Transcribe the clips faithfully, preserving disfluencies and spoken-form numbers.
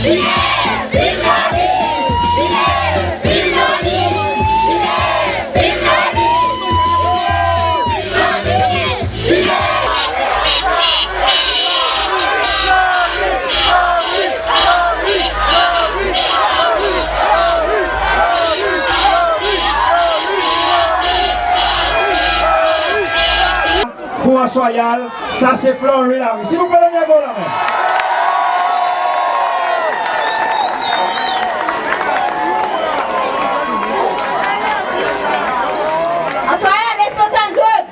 Pour Anse Royale, sa se Flory Larue. Silvouple, donn li en gro lanmen. Anse Royale, les mwan tann zot.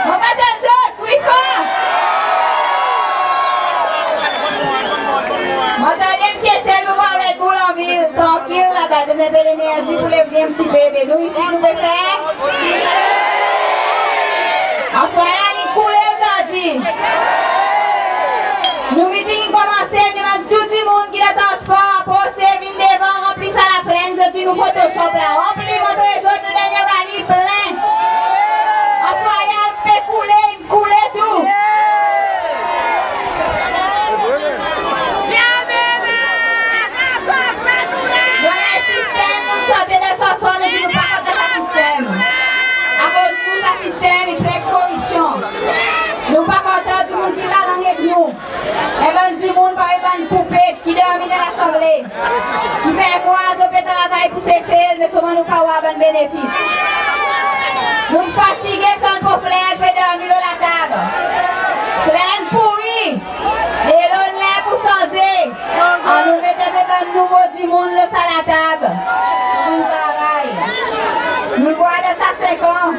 Mon pa tann zot, pli for. Mon tande Msye Sel pou boir Red Bull anvil, trankil laba, donn en pe lenerzi pour lev li en pti pe. Me nou isi nou pe fer. Anse Royale in koule ozordi. Nou miting in konmanse, nou demann tou dimoun ki dan transpor, apros vin devan, ranpli sa laplenn, zot dir nou Photoshop la. Ranpli, montre zot nou dernyen rally plen. Anse Royale pe koule, in koule tou. Nou annan en sistenm, nou sorti dan sa, sa nou dir nou pa kontan sa sistenm. Akoz nou sa sistenm i plen koripsyon. Nou pa kontan dimoun ki lalang ek nou. En bann dimoun parey bann poupet ki dormi dan Lasanble. Ki fer krwar zot pe travay pour Sesel, me selman nou pa war bann benefis. Nou fatige tann pofler pe dormi lo latab. Fler in pouri. Delo in ler pour sanze. Annou met en pe bann nouvo dimoun lo sa latab. Pour vin travay. Nou war dan sa senk an,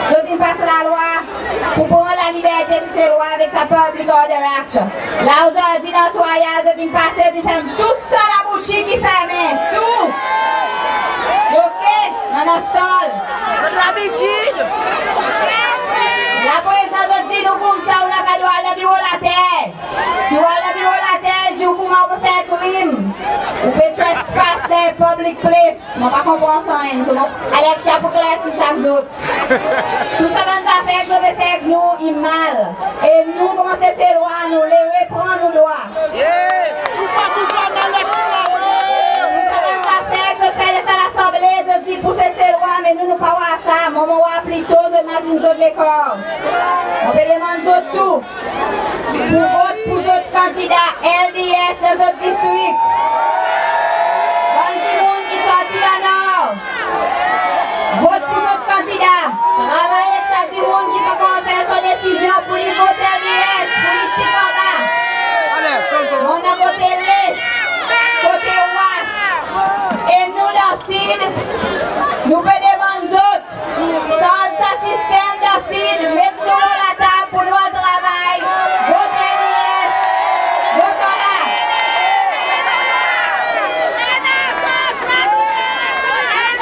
zot in pas lalwa pour pran laliberte Seselwa avek sa Public Order Act. La ozordi dan Anse Royale, zot in pase, zot in ferm tou sa laboutik ki fermen, tou. OK, nou annan stol. Labitid. La prezan zot dir nou koumsa ou napa drwa al dan biro later. Si ou al dan biro later, dir ou koumsa ou pe fer krim. Ou pe trespass dan public place. Mon pa konpran sa, en, so mon Alexia pou klersi sa zot. Tou sa bann zafer ki zot pe fer ek nou i mal. E nou konman Seselwa, nou le repran nou drwa. Tou sa bann zafer ki zot fer dan sa Lasanble, zot dir pour Seselwa, me nou, nou pa war sa. Mwan mon war plito, zot mazin zot lekor. Mon pe demann zot tou pour vot pour zot kandida LDS dan zot distrik. Bann dimoun ki sorti dan Nor, vot pour zot kandida. Travay ek sa dimoun ki pa ankor fer son desizyon pour li vot LDS, pour li tik anba. Mon annan kote Les, kote West, e nou dan Sid, nou pe demann zot sanz sa sistenm dan Sid, met nou lo latab pour nou al travay, vot LDS, vot anba.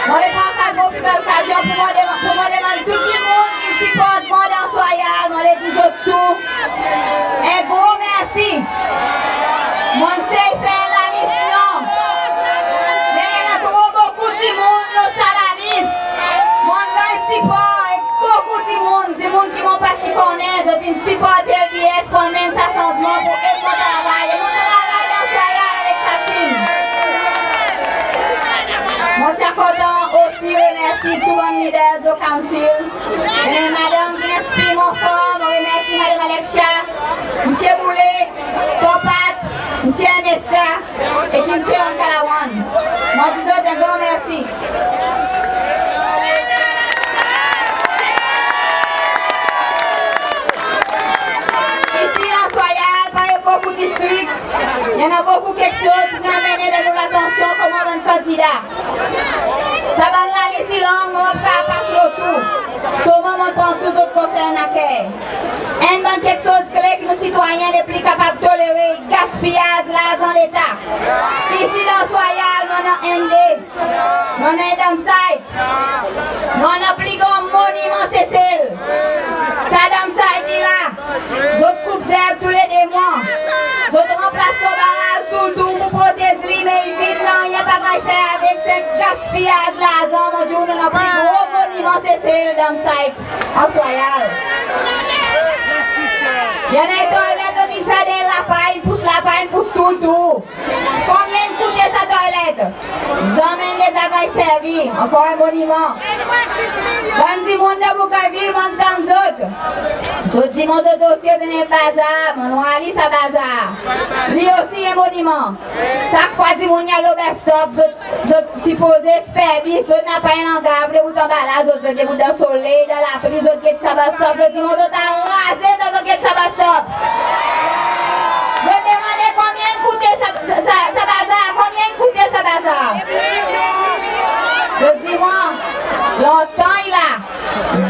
Mon le pran sa gro fidel okazyon pour mon demann, pour mon demann tou dimoun ki siport mwan dan Anse Royale, mon le dir zot tou en gro mersi. Mon'n sey fer lalis non, me i annan tro bokou dimoun lo sa lalis. Mon'n ganny sipor ek bokou dimoun, dimoun ki mon pa ti konnen, zot in siport LDS pour anmenn sa sanzman pour ed mwan travay. E nou travay dan Anse Royale avek sa tim. Mon ti a kontan osi remersi tou bann leaders lo council. Annan madanm ki'n enspir mwan for, mon remersi Madanm Alexia, Msye Boule, Ton Pat, Msye Ernesta, e ki Msye Ramkalawan. Mon dir zot en gran mersi. Isi dan Anse Royale, parey bokou distrik, i annan bokou keksoz ki'n anmennen dan nou latansyon konman bann kandida. Sa bann lalis i long, mon pa kapab pas lo tou. Selman mon'n pran tou zot konsern a ker. Enn bann keksoz kle ki nou sitwayen nepli kapab tolere, gaspiyaz larzan Leta. Isi dan Anse Royale, nou annan N D, nou annan en dump site. Nou annan pli gran moniman Sesel. Sa dump site i la. Zot koup zerb tou le de mwan. Zot ranplas son baraz tou, tou pour protez li, me i vid, nanryen pa ganny fer avek. Se gaspiyaz larzan. Mon dir ou, nou annan pli gro moniman Sesel, dump site, Anse Royale. I annan en toilet zot in fer Zanmen deza ganny servi, ankor en moniman. Bann dimoun dan Bougainville, mon tann zot. Zot dir mon zot osi zot annan en bazar, mon war li sa bazar. Li osi en moniman. Sak fwa dimoun i al lo bus stop, zot, zot sipoze spervis, zot napa en langar pou debout anba la, zot, zot debout dan soley, dan lapli, zot get sa bus stop, zot dir mon zot a raze dan zot get sa bus stop. Zot demande konbyen in koute sa, sa, sa, sa bazar, konbyen in koute sa bazar. Zot dir mwan, lontan i la,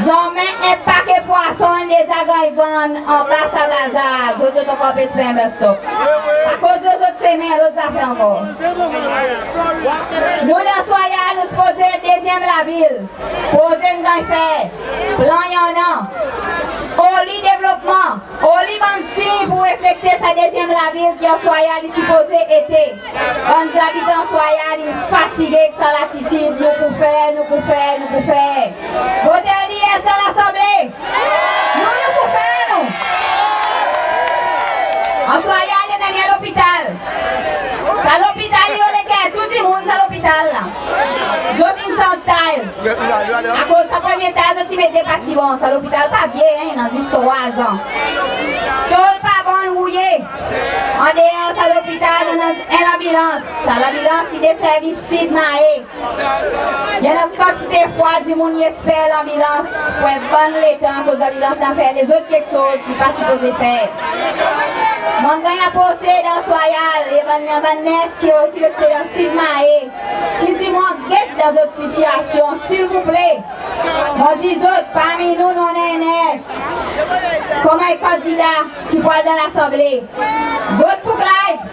zanmen en pake pwason in deza ganny vann anba sa bazar, zot, zot ankor pe esper en bus stop. Akoz lo zot semen, lot zafer ankor. Nou dan Anse Royale, nou sipoze dezyenm lavil. Proze in ganny fer, plan i annan. Oli devlopman, oli bann siny pou reflekte sa dezyenm lavil ki Anse Royale i sipoze ete. Bann zabitan Anse Royale i fatige ek sa latitid, nou pou fer, nou pou fer, nou pou fer. Vot LDS dan Lasanble. Nou, nou pou fer, nou. Anse Royale i annan en lopital. Sa lopital i lo leker tou dimoun, sa lopital la. Zot in sanz tiles. Akoz sa premye tiles zot ti mete pa ti bon. Sa lopital pa vye, en, i annan zis trwa an. Tol pa bon, rouye. Andeor sa lopital i annan en lanbilans. Sa lanbilans i deservi Sid Mahe. I annan kantite fwa dimoun i esper lanbilans pou en bann letan, akoz lanbilans in fer lezot keksoz ki pa sipoze fer. Mon'n ganny aprose dan Anse Royale, e bann, bann ners ki osi reste dan Sid Mahe, ki dir mwan get dan zot sitiyasyon, silvouple. Mon dir zot, parmi nou, nou annan en ners konman en kandida ki pou al dan Lasanble. Vot pou Clyde.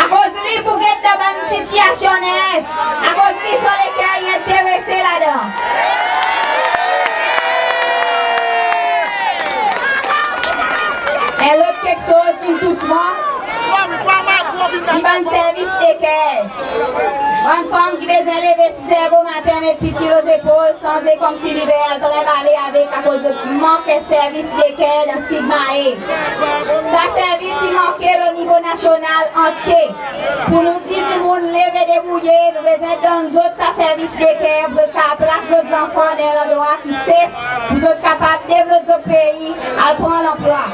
Akoz li pou get dan bann sitiyasyon ners. Akoz li son leker i enterese ladan. En lot keksoz ki'n tous mwan, i bann servis daycare. Bann fanm ki bezwen leve siz er bomaten, met piti lo zepol, sanze konmsi liver, al tranbale avek, akoz zot mank en servis daycare dan Sid Mahe. Sa servis i manke lo nivo nasyonal antye. Pou nou dir dimoun leve debourye, nou bezwen donn zot sa servis daycare, pou zot kapab plas zot zanfan dan en landrwa ki safe, pou zot kapab devlop zot pei, al pran lanplwa.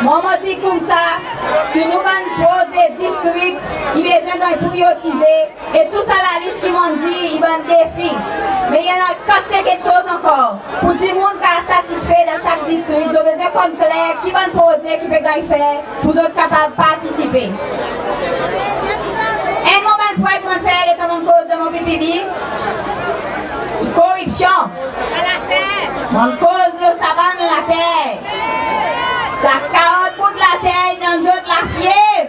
Mwan, mon dir koumsa, ki nou bann proze distrik i bezwen ganny priyoritize, e tou sa lalis ki mon'n dir i bann defi. Me i annan kantite keksoz ankor. Pou dimoun kapab satisfe dan sak distrik, zot bezwen konn kler ki bann proze ki pe ganny fer pou zot kapab partisipe. Enn mon bann pwen mon'n fer letan mon'n koz dan mon PPB, koripsyon. Mon'n koz lo sa bann later. Sa karant bout later i donn zot lafyev.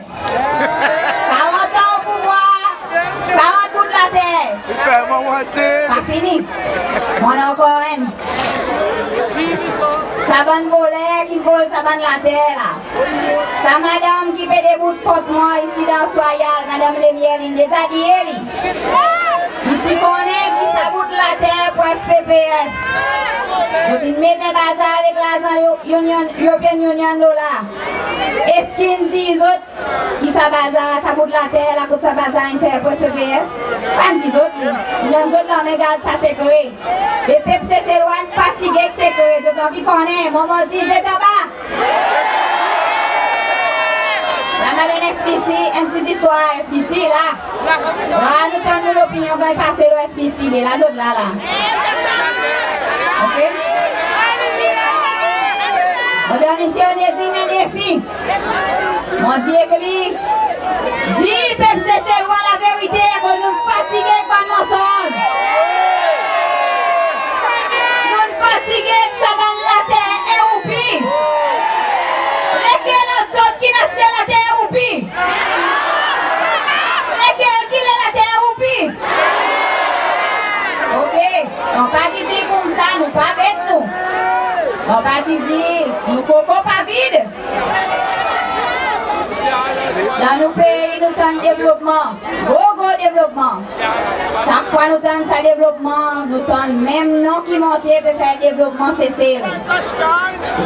Karant an o pouvwar, karant bout later. I fer mwan wanted. Pa fini. Mon annan ankor enn. Sa bann voler ki vol sa bann later la. Sa madanm ki pe debout kont mwan isi dan Anse Royale, Madanm Lemiel, in deza dir li, i ti konnen ki sa bout later pou SPPF. Zot in met en bazar avek larzan Union, European Union dollar. Eski in dir zot ki sa bazar, sa bout later la, kot sa bazar in fer pou SPPF? Pa'n dir zot li. Donn zot lanmen gard sa sekre. Lepep Seselwa in fatige ek sekre, zot anvi konnen. Mwan, mon dir, zet anba. La, mon annan en SPC, en pti zistwar SPC la. La, nou tann nou lopinyon ganny pase lo SPC, be la zot la, la. Oke? Mon donn Msye Onezime en defi. Mon dir ek li, dir pep Seselwa laverite, akoz nou fatige ek bann mansonz. Nou fatige ek sa bann later en roupi. Lekel zot ki'n aste later en roupi? Lekel ki le later en roupi? Oke, mon pa ti dir koumsa, nou pa bet nou. Mon pa ti dir nou koko pa vid. Dan nou pei, nou tann devlopman. Gro, gro devlopman. Sak fwa nou tann sa devlopman, nou tann menm non ki monte pe fer devlopman Sesel.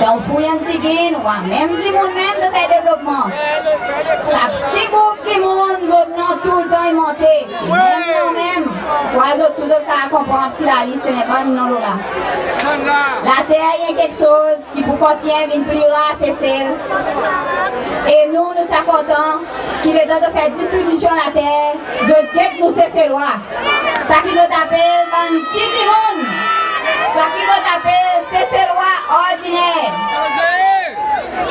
Dan ou fouy en pti gin, ou war menm dimoun menm pe fer devlopman. Sa pti group dimoun, zot non toultan i monte. Menm non menm. War zot tou zot kapab konpran pti lalis, se bann non lo la. Later i en keksoz ki pou kontinyen vin pli rar Sesel. E nou, nou ti a kontan ki letan zot fer distribisyon later, zot get nou Seselwa. Sa ki zot apel bann pti dimoun. Sa ki zot apel Seselwa ordiner.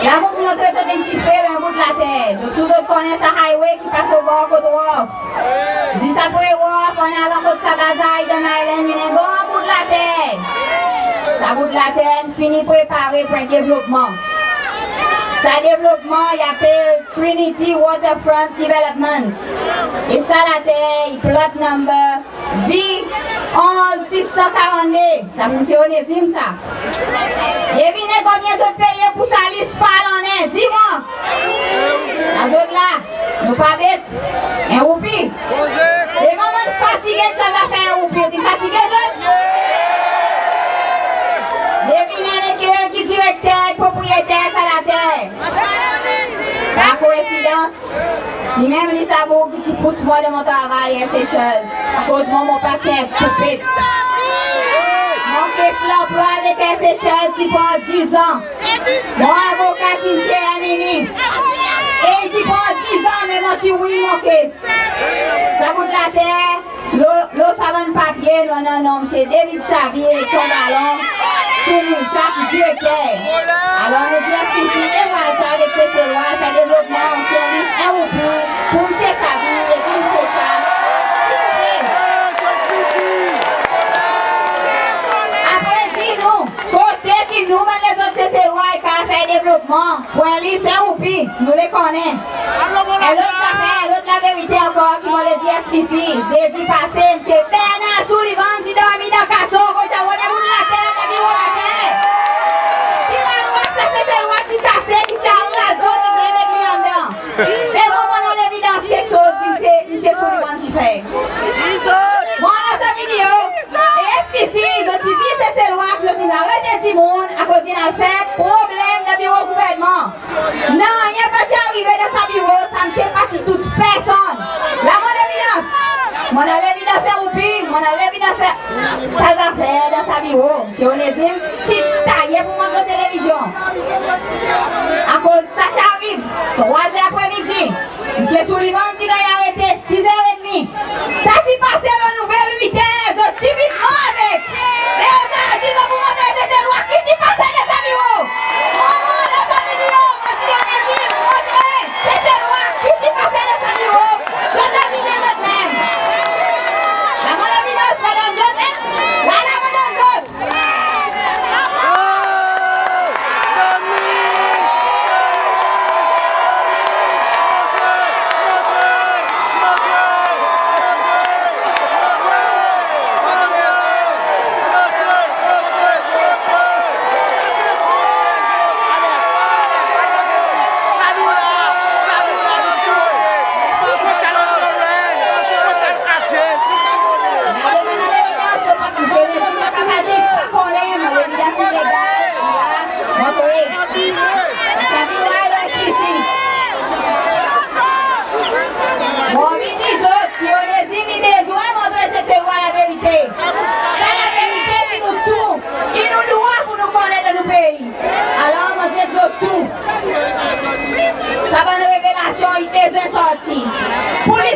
La mon pou montre zot en pti fe lo en bout later. Zot tou zot konnen sa highway ki pas obor kot Wharf. Zis apre Wharf, an alan kot sa bazar Eden Island, i annan en gran bout later. Sa bout later in fini prepare pour en devlopman. Sa devlopman i apel Trinity Waterfront Development. E sa later i plot number V onz sis san karannde. Sa Msye Onezim sa. Devinen konbyen zot peye pour sa lis par lannen, dir mwan. Sa zot la, nou pa bet. En roupi. Letan mon fatige sa zafer en roupi, ou ti fatige zot? Devinen lekel ki direkter, propriyeter sa later. Pa koinsidans. Li menm li sa boug ki ti pous mwan dan mon travay Air Seychelles. Akoz mwan mon pa ti en stoupid. Mon kes lanplwa avek Air Seychelles ti pran dizan. Mon avoka ti Msye Herminie. E i ti pran dizan, me mon ti win mon kes. Sa bout later, lo, lo sa bann papye, nou annan non Msye David Saville ek son galon, sou nou zak direkter. Alor nou dir SPC, e vwala sa avek Seselwa, sa devlopman, servis en roupi pour Msye Saville ek Msye Charles, silvouple. Apre dir nou, kote ki nou bann lezot Seselwa i kapab fer devlopman pour en lis en roupi, nou le konnen. En lot zafer, en lot laverite ankor ki mon le dir SPC, Zedi pase, Msye Bernard Sullivan ti dormi dan kason, kot ti a rod en bout later dan biro later. Ki lalwa sa Seselwa ti kase, ki ti a razout, ki ti met li andan? Devan mwan mon annan levidans keksoz ki Msye, Msye Sullivan ti fer. Mon annan sa video, e SPC, zot ti dir Seselwa ki zot in aret dimoun akoz in al fer problenm dan biro gouvernman. Nanryen pa ti arive dan sa biro, sa msye pa ti tous personn. La mon levidans. Mon annan levidans en roupi, mon annan levidans sa zafer dan sa biro. Msye Onezim ti taye pour mwan lo televizyon. Akoz sa ti ariv trwa zer apre midi. Msye Sullivan ti ganny arete sis zer edmi. Sa ti pase lo nouvel uit er, zot ti vin mor avek. Me ozordi zot pou montre Seselwa ki ti pase dan sa biro. Mon, mon, dan sa video, mon dir, mon dir, montre Seselwa ki ti pase dan sa biro. Zot a dir zot menm. La mon levidans, mon donn zot, en. La, la mon donn zot. Mon anvi dir zot ki Onezim i bezwen montre Seselwa laverite. Sa laverite ki nou tou, ki nou drwa pour nou konnen dan nou pei. Alor mon dir zot tou, sa bann revelasyon i bezwen sorti. Pour li